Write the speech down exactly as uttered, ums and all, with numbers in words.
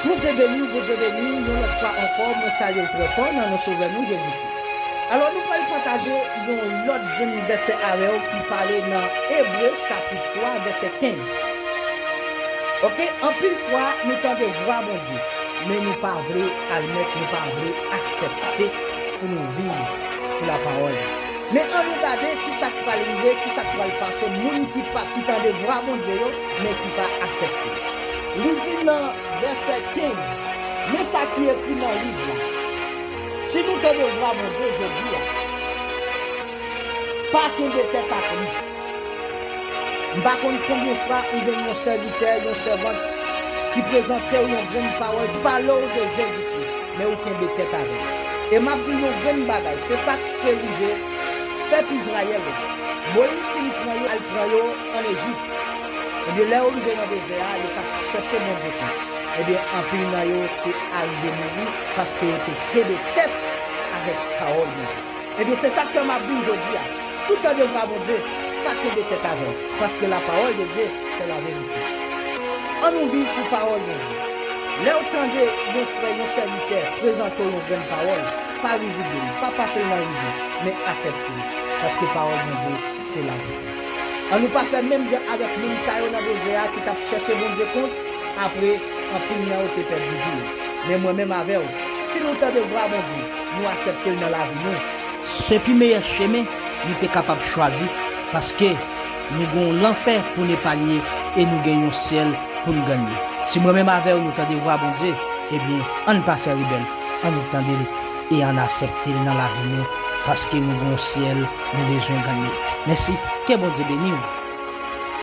Bondye beni w, Bondye beni w, yon lòt fwa ankò, mwen salye w trè fò nan non Sovè nou, Jezi Kris. Alò, nou pral pataje yon lòt grenn vèsè avè w ki pale nan Ebre chapit twa, vèsè kenz. Oke, anpil fwa, nou tande vwa Bondye, men nou pa vle admèt, nou pa vle aksepte pou nou viv pou lapawòl. Men ann nou gade ki sa k pral rive, ki sa k pral pase moun ki pa, ki tande vwa Bondye yo, men ki pa aksepte. Li di nan vèsè kenz, men sa ki ekri nan liv la. Si nou tande vwa Bondye jodi a, pa kenbe tèt ak li. M pa konn konbyen fwa ou jwenn yon sèvitè, yon sèvant ki prezante w yon grenn pawòl, ki pale w de Jezi Kris, men ou kenbe tèt avè l. E m ap di w yon grenn bagay, se sa k te rive pèp Izrayèl la. Moyiz fin pran yo, al pran yo ann Ejip. Ebyen, lè yo rive nan dezè a, yo t ap chèche Bondye kont. Ebyen, anpil nan yo te arive mouri paske yo te kenbe tèt avèk pawòl Bondye. Ebyen, se sa k fè m ap di w jodi a. Si w tande vwa Bondye, pa kenbe tèt avè l, paske la parole de Dieu, c'est la vérité. Ann nou viv pou pawòl Bondye. Lè w tande yon frè, yon sèvitè prezante w yon grenn pawòl, pa rizib de li, pa pase l nan rizib, men aksepte l, paske pawòl Bondye, se lavi. Ann nou pa fè menm jan avèk moun sa yo nan dezè a ki t ap chèche Bondye kont, apre, anpil nan yo te pèdi vi yo. Men mwen menm avè w, si nou tande vwa Bondye, nou aksepte l nan lavi nou, se pi meyè chemen nou te kapab chwazi, paske nou gen yon lanfè pou n epanye e nou gen yon syèl pou n gannye. Si mwen menm avè w nou tande vwa Bondye, ebyen, ann pa fè rebèl, ann tande l e ann aksepte l nan lavi nou, paske nou gen yon syèl nou bezwen gannye. Mèsi, ke Bondye beni w.